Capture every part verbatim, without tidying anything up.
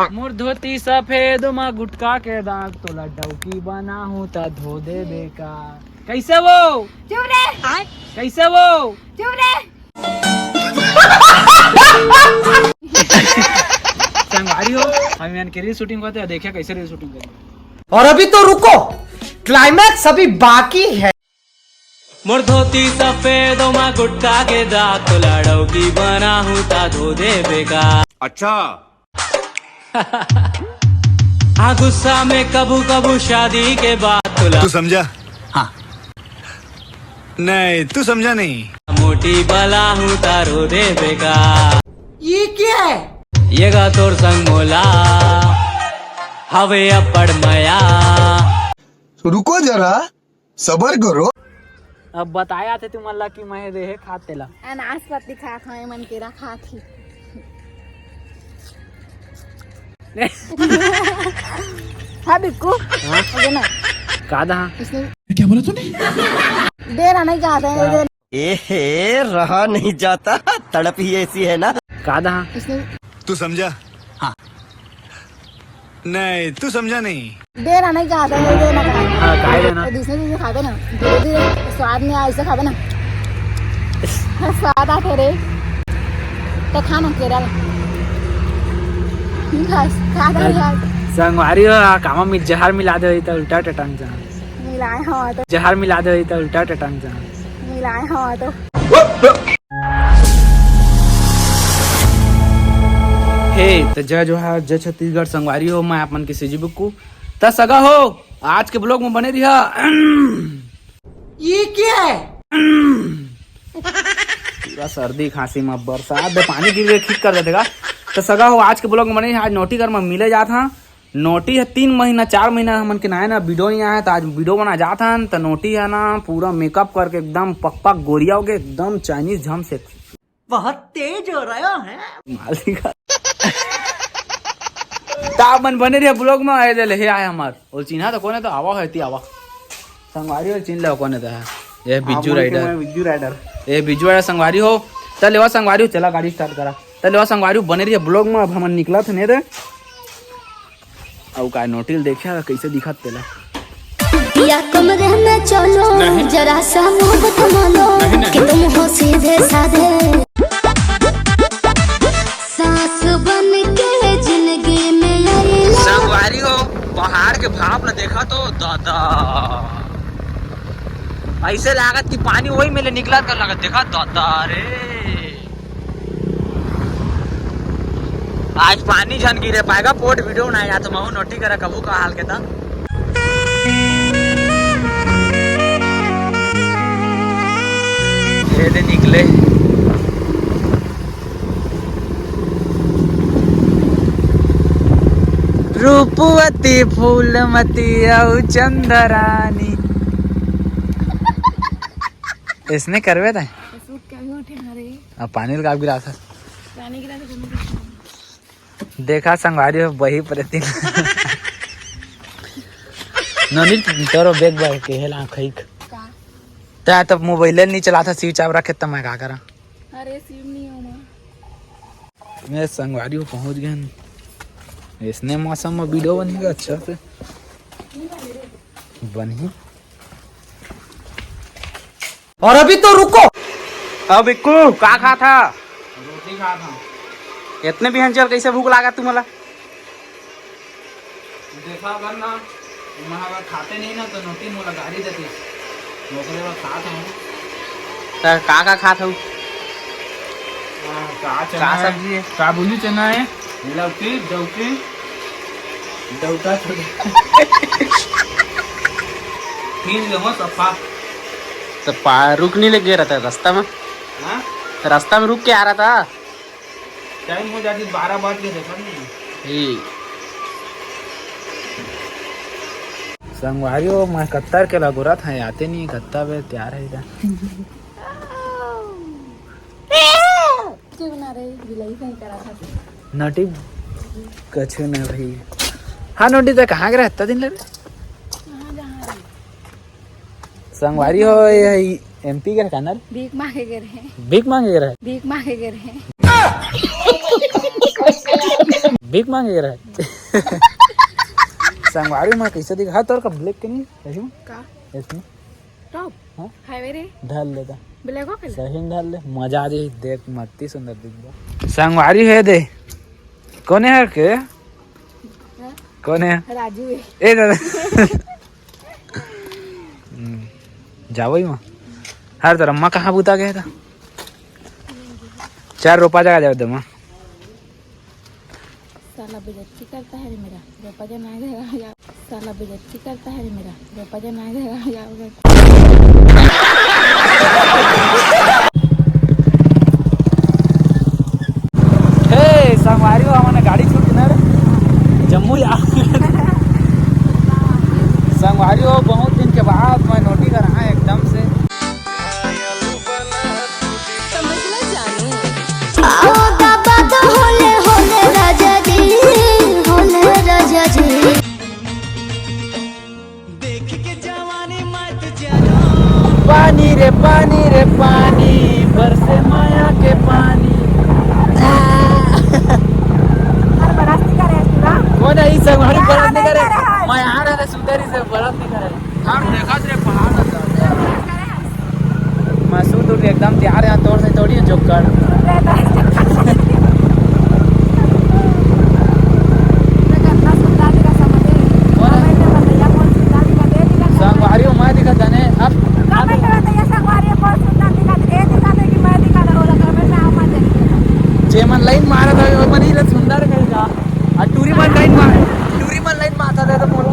मोर धोती सफेद म गुटखा के दाग, तोला डौकी बनाहूं त धो देबे का? कैसे वो? चुप रे। कैसे वो? चुप रे। संगवारी हो, हम इमन के रील शूटिंग करते हैं, देखिए कैसे रील शूटिंग करते हैं। और अभी तो रुको, क्लाइमैक्स अभी बाकी है। मोर धोती सफेद ओमा गुटखा के दाग, तोला डौकी बनाहूं ता धो देबे का? अच्छा। हाँ, गुस्सा में कभू कभू शादी के बाद तोला तू समझा? हाँ। नहीं, तू समझा नहीं। मोटी बलाहूं ता रो देबे का? ये क्या है? ये गा तोर संग मोला हवे अब्बड़ मया। रुको जरा, सबर करो। अब बताया थे तुमन ला कि मैं रेहे खात तेला। अनाज पत्ती खात हवे, मन केरा खात ही। हाँ बिक्कू। हाँ? हो गया ना? का दा? इसने क्या बोला तूने? दे रहा नहीं, कहा था, दे। ए हे, रहा नहीं जाता, तड़प ही ऐसी है ना। का दा? इसने तू समझा? हाँ। नहीं, तू समझा नहीं। दे रहा नहीं, कहा था, दे देना कहा। हाँ, काय देना? तो दूसरे दिन खाबे ना, धीरे धीरे स्वाद नहीं आए, ऐसे खाबे ना। हाँ, स्वाद आते रे। तो खा ना केरा ला। बस, खा दे बस। संगवारी हो, आ, कामा में जहर मिला दे तो उल्टा टटंग जा। मिलाए हवा तो। जहर मिला दे तो उल्टा टटंग जा। मिलाए हवा तो। हे, त जय जोहार, जय छत्तीसगढ़। संगवारी हो, मैं आप मन के सीजी बुक्कू। त सगा हो, आज के ब्लॉग में बने रिहा। ये क्या है? पूरा सर्दी खांसी में बरसात दे पानी गिर के ठीक कर देते का। त सगा हो, आज के ब्लॉग में बने रिहा। आज नोटी घर में मिले जात हा। नोटी ह तीन महीना, चार महीना हमन के नाय ना वीडियो नहीं आया, त आज वीडियो बना जात हन। त नोटी ह ना पूरा मेकअप करके एकदम पक पक गोरिया होके एकदम चाइनीज झम सेक्सी। बहुत तेज हो रहा है। मालिक। त आप मन बने रहिए ब्लॉग में, आए दे ले, हे आए हमार। और चिन्हा तो कोने तो आवा है, ती आवा। संगवारी हो चिन्ह ले कोने तो है। ये बिज्जू राइडर। बिज्जू राइडर। ये बिज्जू राइडर संगवारी हो। त लेवा संगवारी हो, चला गाड़ी स्टार्ट करा। त लेवा संगवारी हो, बने रहिए ब्लॉग में, अब हमन निकला थे नहीं दे। अउ काय नोटिल देखा कैसे दिखत तेला। या कमरे में चलो, नहीं। जरा सा मोहब्बत मानो, नहीं, नहीं। कि तुम हो सीधे साधे। सांस बन के जिंदगी में आई लो। संगवारी हो, पहाड़ के भाप ला देखा तो दादा, ऐसे लागत कि पानी वही में ले निकलत कर लागत। देखा दादा रे। आज पानी झन गिरे पाएगा, पोट वीडियो बनाए जात महू नोटी करा कबू का हाल के ता। ये दे निकले। रूपवती फूलमती अउ चंद्रानी। इसने करवे ताय? सूट के अभी उठे हरे। अब पानी लगा गिरा था। पानी गिरा तो दोनों के देखा संगवारी हो, बही प्रति। नोनी तोरो बेग बाय के हेला खैक। का? तै तो मोबाइल नहीं चलाता, स्विच ऑफ रखे त मैं का करा? अरे सिम नहीं हो मां। मैं संगवारी हो पहुंच गए हैं। इसने मौसम में वीडियो बनेगा अच्छा से। बनी। और अभी तो रुको। अब बिक्कू, का खात हा? रोटी खात हा। इतने बिहान चल, कैसे भूख लागा तुमला? देखा अगर ना, मैं अगर खाते नहीं ना, तो नोटी मोला गारी देती। ओकरे बाद खात हूँ। त का, का खात हूँ? हाँ, का चना का है? सब्जी है? काबुली चना है, लौकी, डौकी, डौका छोटे। खींच ले हो सफा। तो पा-, रुक नहीं लगे रहता रास्ता में? हाँ? रास्ता में रुक के आ रहा था। टाइम हो जाती बारह बज के देखा नहीं। ई। संगवारी हो, मैं कत्तर के लगोरत है, आते नहीं कत्ता बे तैयार है इधर। के बना रहे, बिलाई से करा था। नोटी, कछु ना भाई। हाँ, नोटी तो कहाँ के रहता दिन ले रे? कहाँ जहाँ रहे? संगवारी हो, ये एमपी के रहता ना रे? भीख मांगे गए रहे। भीख मांगे गए रहे? भीख मांगे गए रहे। भीख मांगे रहे। संगवारी में कैसे दिखा तोर का ब्लैक के नहीं? ऐसे में? का? ऐसे में? टॉप? हाँ? हाईवे रे? ढाल लेता। ब्लैक हो के? सही में ढाल ले। मजा आ जाई। देख मत्ती सुंदर दिख गया। संगवारी है दे। कौन है के? हाँ? कौन है? राजू है। ए दादा। हम्म, जावो ही माँ। हर तरह माँ कहाँ बुता गया था? चार रोपा जगह जाओ दे माँ। साला बेइज्जती करता है रे मेरा, रोपा जन आ जाएगा, आ जाओ। साला बेइज्जती करता है रे मेरा, रोपा जन आ जाएगा, आ जाओ। हे, संगवारी हो, हमने गाड़ी छूट ना रे, जम्मू जा। संगवारी हो, बहुत दिन के बाद मैं नोटी कर रहा एकदम से। समझ लो जानू। आओ बाबा तो होले होले राजा जी, होले राजा जी। देख के जवानी मत जानो। पानी रे पानी रे पानी, बरसे माया के पानी। हर बरस नहीं करे पूरा। वो नहीं, संगवारी क्या बरस नहीं नहीं करे। करे है? मैं आ रहा था सुंदरी से, बरस नहीं करे। हम देखा तेरे पहाड़ में चढ़ गया। मैं सूट उठ के एकदम तैयार है, तोर से थोड़ी है जोकर। संगवारी हो, मैं दिखा तने अब। जे मन लाइन मारा था, वो मन ही सुंदर कहेगा। आ टूरी मन लाइन मार, टूरी मन लाइन मारता था तो बोला।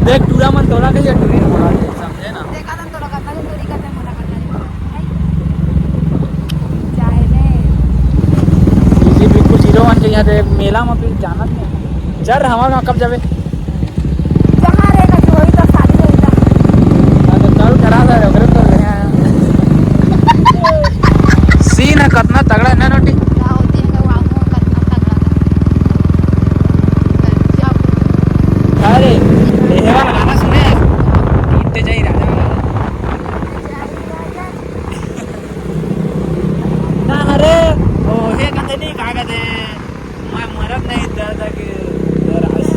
देख, टूरा मन तोला कहिए, टूरी मन बोला, समझे ना? देखा था तोला करता, तो टूरी करते मोला करता नहीं। चाहे ले। जी, बिल्कुल जीरो वन के यहाँ तो एक मेला में फिर जाना नहीं। चल, हमारे वहाँ कब जावे? जहाँ रहेगा, जो होई तो शादी होई तो। हाँ, तो कल करा था, ओकरे तो ले आया। सीन है, कितना तगड़ा है ना, नोटी? क्या होती है, वो आपको कितना तगड़ा था। अरे, ये वाला गाना सुने? टूटते जाई राजा। ना रे, ओ हे कहते नहीं, का कहते? मैं मरद नहीं दादा के राज।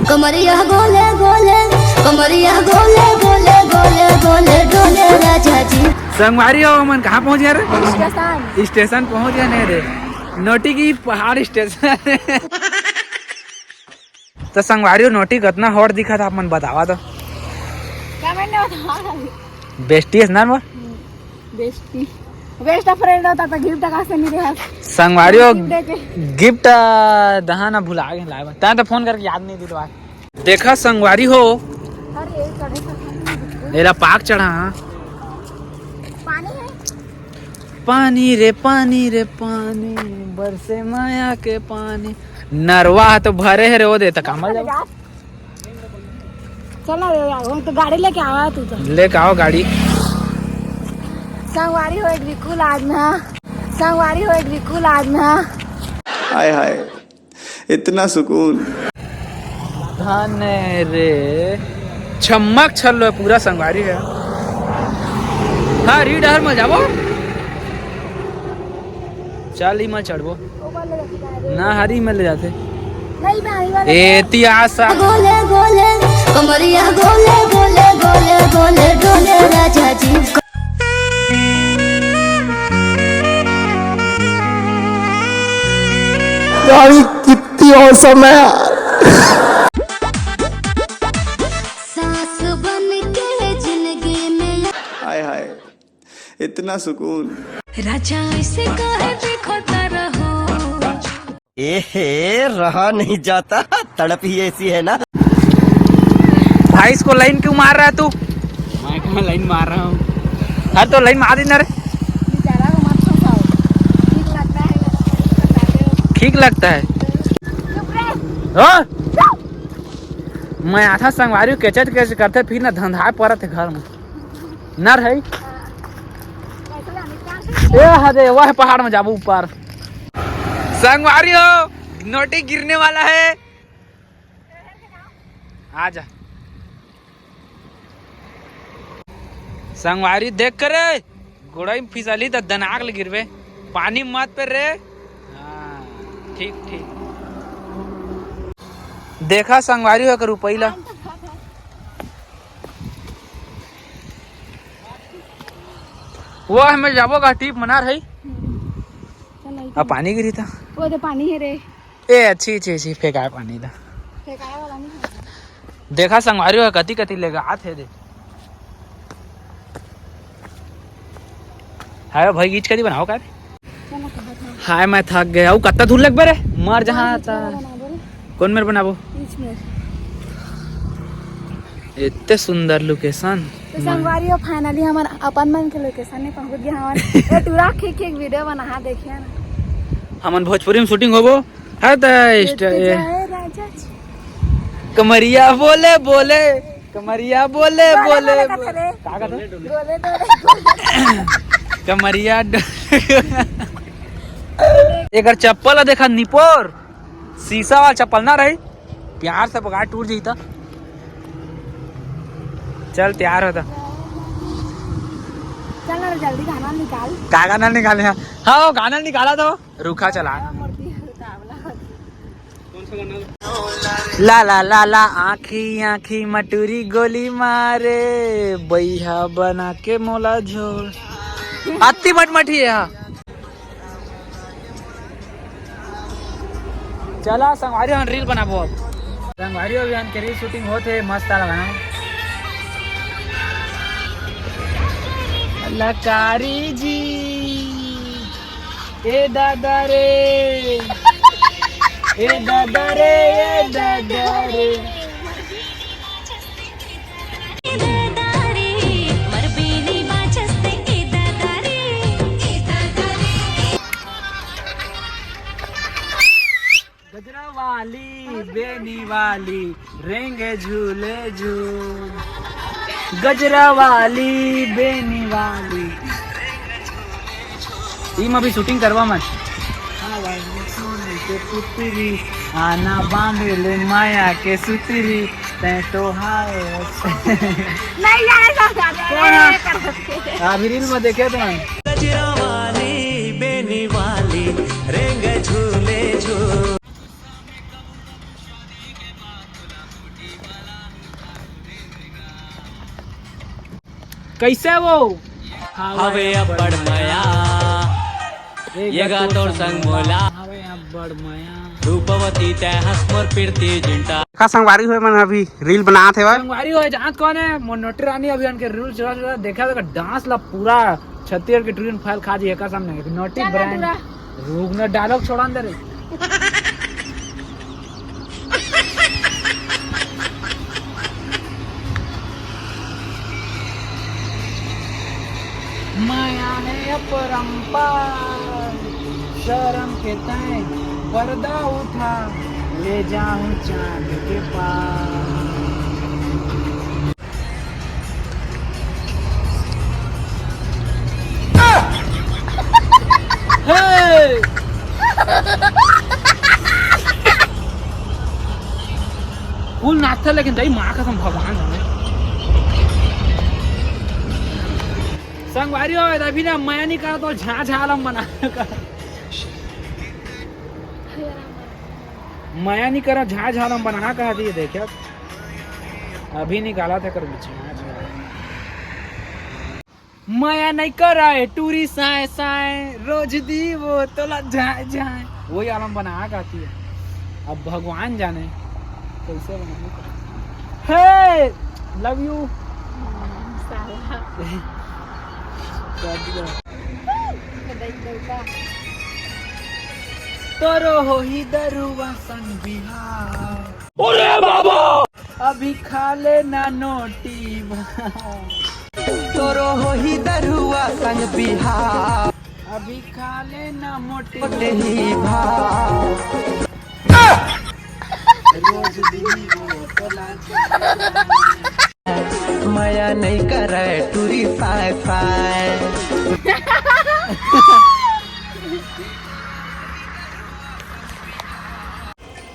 कमरिया गोले गोले, कमरिया गोले गोले, गोले गोले डोले राजा जी। संगवारी हो, हमन कहाँ पहुँच गए रे? स्टेशन। स्टेशन पहुँच गए नहीं रे, नोटी की पहाड़ स्टेशन। तो संगवारी हो, नोटी कितना hot दिखा था, आप मन बतावा तो। क्या मैंने बताया? बेस्टी है ना वो? बेस्टी। बेस्ट फ्रेंड होता तो गिफ्ट कहाँ से नहीं देहा? संगवारी हो, गिफ्ट दे के। गिफ्ट, आ, दहा ना भुला गए लाए बा। तैं तो फोन करके याद नहीं दिलवा। देखा संगवारी हो। अरे, चढ़े तो हम नहीं दिखते। एला पाक चढ़ा, हाँ। पानी है? पानी रे पानी रे पानी, बरसे माया के पानी। नरवा तो भरे है रे, वो दे त कामल जाओ। चल ना रे यार, हम तो गाड़ी लेके आवा है, तू तो। लेके आओ गाड़ी। संगवारी हो एक बिल्कुल आज ना, संगवारी हो एक बिल्कुल आज ना। हाय हाय, इतना सुकून। धन रे, छम्मक छल्लो है पूरा संगवारी है। हाँ, री डहर में जाबो। चल, ई में चढ़बो। ना, हरी में ले जाते। नहीं, मैं हरी वाला एती आसा। गोले गोले, कमरिया गोले गोले, गोले गोले डोले राजा जी। यार, ये कितनी औसम है यार। सांस बन के जिंदगी में। हाय हाय, इतना सुकून। राजा ऐसे काहे देखता रहो। ए हे, रहा नहीं जाता, तड़प ही ऐसी है ना। भाई, इसको लाइन क्यों मार रहा है तू? मैं कहाँ लाइन मार रहा हूँ? हर तो लाइन मार देना रे। बेचारा को मत फंसाओ। ठीक लगता है, ठीक लगता है। चुप रहे। हाँ? मैं आधा संगवारी केचट केच करते, फिर ना धंधा परत है घर में। नर है। ए हदे, वह पहाड़ में जाबो ऊपर। संगवारी हो, नोटी गिरने वाला है। आजा। संगवारी देख के रे, गोड़ई में फिसली त दनाक ले गिरबे, पानी मत पे रे। हाँ, ठीक ठीक। देखा संगवारी हो के रुपई ला। वो हमें जाबो का टीप मना रही। अब पानी गिरी था। वो तो पानी है रे। ए अच्छी अच्छी अच्छी फेंकाए पानी ला। फेंकाए वाला नहीं है। देखा संगवारी हो कति कति लेगात हे दे। हाय भाई गीच कदी बनाओ का रे? चलो कहा था। हाय मैं थक गया। वो कत्ता दूर लग बे रे? मर जहाँ बस इतना था। बना दो रे। कौन मेर बनाबो? बीच में। इतने सुंदर लोकेशन। तो संगवारी हो फाइनली हमर अपन मन के लोकेशन में पहुंच गया हमन। ये टूरा खींच के एक वीडियो बना देखिए ना। हमन भोजपुरी में शूटिंग होबो। है त ये इस्ट- तो ये। जय राजा जी। कमरिया बोले बोले, कमरिया बोले बोले बोले बोले। का कहत हे? बोले बोले। कमरिया डो- एकर चप्पल ला देखा निपोर, शीशा वाला चप्पल ना रही, प्यार से बगा टूट जही त। चल तैयार हो त। चल ना जल्दी गाना निकाल। का गाना निकाले? हाँ, हाँ वो गाना निकाला था वो। रुखा चला। ला ला ला ला आँखी आँखी मटूरी गोली मारे, बैहा बना के मोला झोर। अति मटमटी है यहाँ। चला संगवारी हम रील बनाबो अब। संगवारी अभी हम के रील शूटिंग होत हे, मस्त आ गाना। लकारी जी। ए दादा रे, ए दादा रे, ए दादा रे। गजरा वाली, बेनी वाली, रेंगे झूले झूल। गजरा वाली, बेनी वाली। ई में भी शूटिंग करवा मन। हाँ भाई, सोने के पुतरी, आना बांध ले माया के सुतरी, तै तो हाय। नहीं जाने का, कौन है? अभी रील में देखे तो हम। गजरा वाली, बेनी वाली, रेंगे झूले झूल। कैसे वो? हवे अब्बड़ मया, एक ये गा तोर संग मोला। हवे अब्बड़ मया। रूपवती तै हंस मोर प्रीति जिंटा। का संगवारी होय मन अभी रील बनात हेवय। संगवारी होय जानत कौन है? मोर नोटी रानी अभी उनके रील चला चला देखा तो डांस ला पूरा छत्तीसगढ़ के ट्रेन फाइल खा जी एका सामने। नोटी चला ब्रांड। पूरा। रुक ना, डायलॉग छोड़ा अंदर। मया है अपरंपार, शर्म के तय पर्दा उठा, ले जाऊं चांद के पार। हे! फुल नाचथे लेकिन दई माँ कसम भगवान जाने। संगवारी हो, अभी ना मया नहीं करा तो झाँ झाँ आलम बना। मया नहीं करा, झाँ झाँ आलम बना कहा दिए, देखा। अभी निकाला था कर बीच में। मया नहीं करा है, टूरी साए साए, रोज दी वो तोला झाए झाए। वही आलम बना गाती है। अब भगवान जाने कैसे बनाए। हे, love you। साला। कर दिया। तोरो होही दरुआ संग बिहार। अरे बाबा! अभी खा लेना नोटी भाई। तोरो होही दरुआ संग बिहार। अभी खा लेना मोटी मोटे ही भाव। रोज दी वो तोला। मया नहीं करे टूरी साए साए।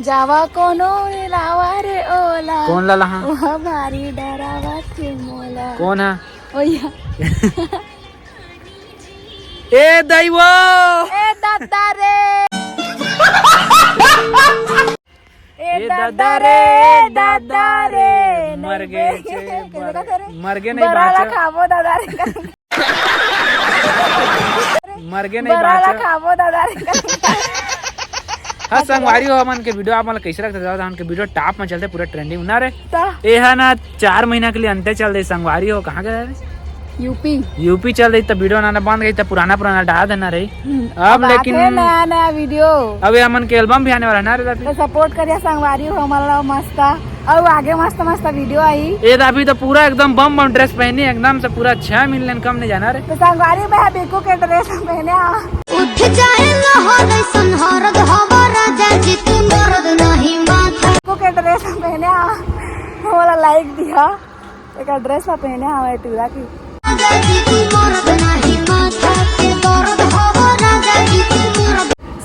जावा कोनो लावा रे ओला। कौन लाला हाँ? वह भारी डरावा थे मोला। कौन है? भैया। ए दाई वो। ए दादा रे। ए ए दादा दादा रे, रे, दादा रे। मर गे नहीं छे, कैसे बर-, कहत हे रे? मर गे नहीं बरा ला बाँचा। खाबो दादा रे। मर गे नहीं बरा ला बाँचा। खाबो दादा रे। हाँ, संगवारी हो, हमन के video आप मन ला कैसे लगथे? दादा, हमन के video top में चलथे, पूरा trending में ना रे। ता। ए हा ना चार महीना के लिए अंते चल दे संगवारी हो। कहाँ गए रे? यूपी। यूपी चल रही तो video बनाना बंद गई, तो पुराना पुराना डाल देना रही। हम्म, अब अब लेकिन आथे नया नया video। अब ये हमन के album भी आने वाला है ना रे दादी? तो support करिया संगवारी हो हमन ला मस्त, और आगे मस्त मस्त video आई। ये दादी तो पूरा एकदम बम बम dress पहनी, एकदम से पूरा छह मिलियन कम नहीं जाना रे। तो संगवारी मैं बिकू के dress पहने आ। उठ जाए लहर ऐसन हरद हवा राजा जी तू मरद नहीं माथा। बिकू के dress पहने आ, वो वाला like दिया। एकर dress ला पहने हवे टूरा के।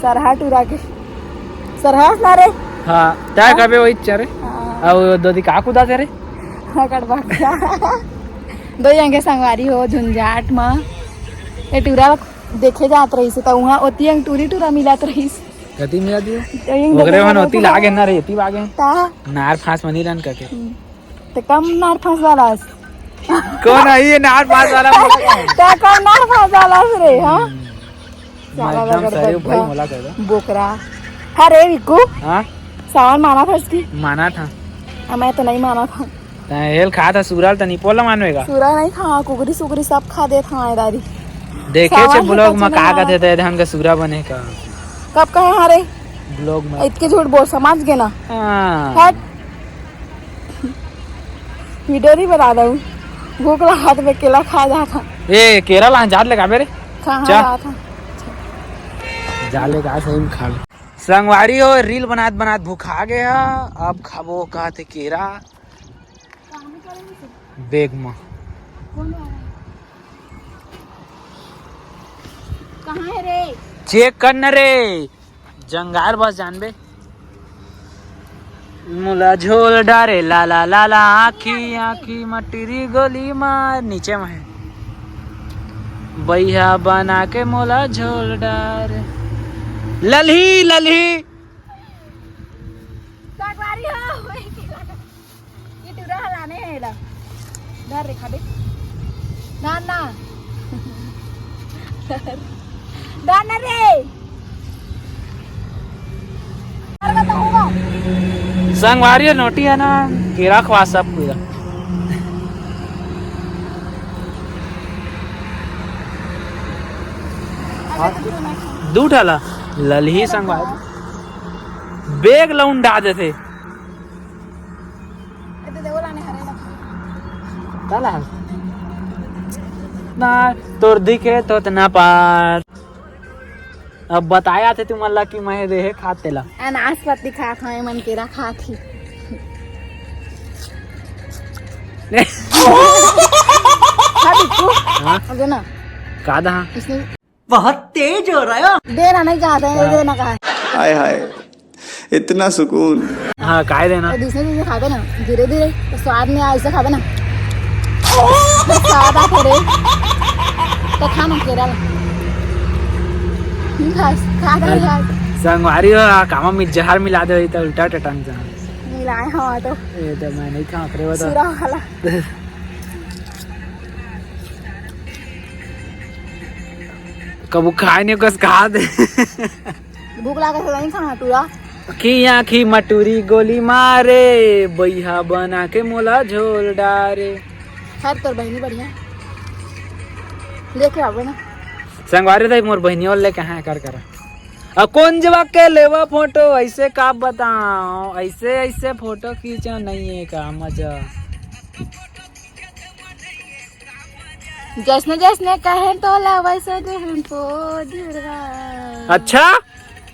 सरहा टूरा के। सरहा ना रे। हाँ, तय कबे वही चरे। हाँ। अउ दो दी का कुदा थे रे? हाँ, कट बात। दो जन के संगवारी हो झुंझाट मा। ए टूरा देखे जात रहीस, त उहाँ ओती अंग टूरी टूरा मिलत रहीस। कति मिला दियो? तो ये ओकरे देखो, मन ओती देखो। लागे ना रे, एती बागे। ता? नार फांस मनी रन करके। हम्म। ते कम नार फांस वाला हस। कौन है ये नार फांस वाला बोला क्या है? ते कम नार फांस वाला हस रे, हाँ? हम्म। साला मैं एकदम लगर सही हूँ भाई, बग्गा। मोला कर दो। बोकरा। हाँ रे विक्कू। हाँ? सावन माना था इसकी? माना था। हाँ, मैं तो नहीं माना था। तैं हेल खा था, सूरा ल त निपोल मानवेगा। सूरा नहीं खा, कुकरी सुकरी सब खा दे था दादी। देखे छे सावन vlog में का कहथे ते ढंग के सूरा बने का। कब कहे हाँ रे? Vlog में। इतके झूठ बोल, समझ गे ना? हाँ। हट। Video नहीं बना रहा हूँ। भूख लगा हाथ में केला खा जा था। ए, केरा ला जात ले काबे रे? कहाँ जा? जा था? जा ले का सही में खा ले। संगवारी हो, reel बनात बनात भूखा गे हा, अब खाबो कहथे केरा। Bag म। कहाँ है रे? Check कर न रे, जंगार बस जानबे। मोला झोल डारे ला ला ला ला, आँखी आँखी म टिरी गोली मार, नीचे म है। बइहा बना के मोला झोल डारे। ललही, ललही। संगवारी हो, ये टूरा हलाने है ला। धर रे, खा दे। ना, ना। धर ना रे। संगवारी नोटी है ना, केरा खवा सब पूरा। दू ठाला ललही संगवारी। Bag लौंडा देथे। काला हस? ना, तोर दिखे तो तना पार। अब बताया थे तुमन ला कि मैं रेहे खात तेला। अनासपति खात हवे, मन केरा खात ही। हाँ, बिट्टू। हाँ? अब दे ना। का दा? इसने बहुत तेज हो रहा है। दे ना, नहीं कहा था, हाँ। दे ना कहा। हाय हाय, इतना सुकून। हाँ, काय देना? तो दूसरे दिन खाबे ना, धीरे धीरे, तो स्वाद में ऐसे खाबे ना। तो स्वाद आ थोड़े, तो खा ना केरा। हम्म, खा, खा, खा, खा। संगवारी हो, आ, कामा में जहर मिला दे, तो उल्टा टटन जा। मिलाए हवा तो। ए, तो मैं नहीं खा, फिर वो तो। सूरा वाला। कबू खाए नहीं, कस खा दे। भूख लागे से नहीं खाना टूरा। की आँखी मटूरी गोली मारे, बइहा बना के मोला झोल डारे। खैर, तोर बहिनी बढ़िया। लेके आवे ना। संगवारी दाई, मोर बहिनी और लेके हाँ कर कर। अब कौन जवा के लेवा फोटो, ऐसे का बताओ, ऐसे, ऐसे फोटो खींचा नहीं है का मजा। जैसने जैसने कहे तोला वैसे दे हमको जुड़वा। अच्छा?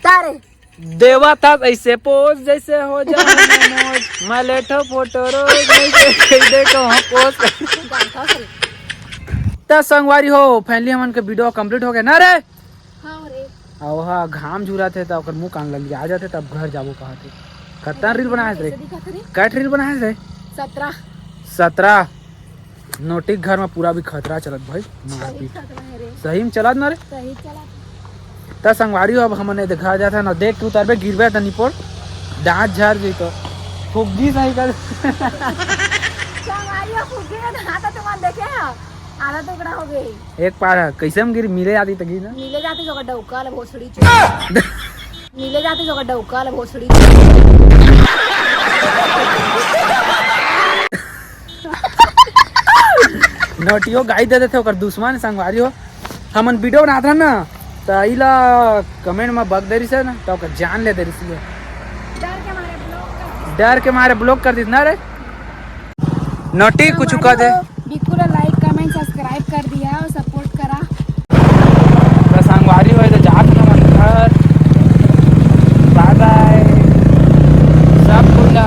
तारे। देवा था ऐसे पोज जैसे हो जाए मनोज। मैं लेठो फोटो रोज नहीं दे, देखो हम पोज। जानता हूँ। त संगवारी हो, finally हमन के video complete हो गए ना रे? हाँ रे। अब वहाँ घाम झुरा थे त ओकर मुंह कान लग आ जाते, तब घर जाबो कहा थे। कत्ता reel बनाए थे? कैसे दिखा थे रे? कट reel बनाए थे? सत्रह। सत्रह। नोटी के घर में पूरा भी खतरा चलत भाई, मारपीट। खतरा है रे। सही में चलत ना रे। सही चला। त संगवारी हो, अब हमन ए देखा जात है ना, देख के उतरबे, गिरबे त निपोर दांत झाड़ जइतो। फुग्गी सही कर। संगवारी हो, फुग्गी में हाथ तो मन देखे हो, आधा टुकड़ा हो गई। एक पार है, कैसे हम गिर मिले जाती त गिर ना। मिले जाती जो डौका ले भोसड़ी चो। मिले जाती जो डौका ले भोसड़ी चो। नोटियो गाई दे देथे ओकर दुश्मन संगवारी हो। हमन वीडियो बनात रहन ना, त इला कमेंट में बग देरिस है ना, त ओकर जान ले देरिस है। डर के मारे ब्लॉक कर डर के मारे ब्लॉक कर दिस ना रे। नोटी कुछ कह दे। बिल्कुल लाइक कमेंट सब्सक्राइब कर दिया और सपोर्ट करा। त संगवारी हो, त जात हन हमन घर। बाय बाय। सब कोई ला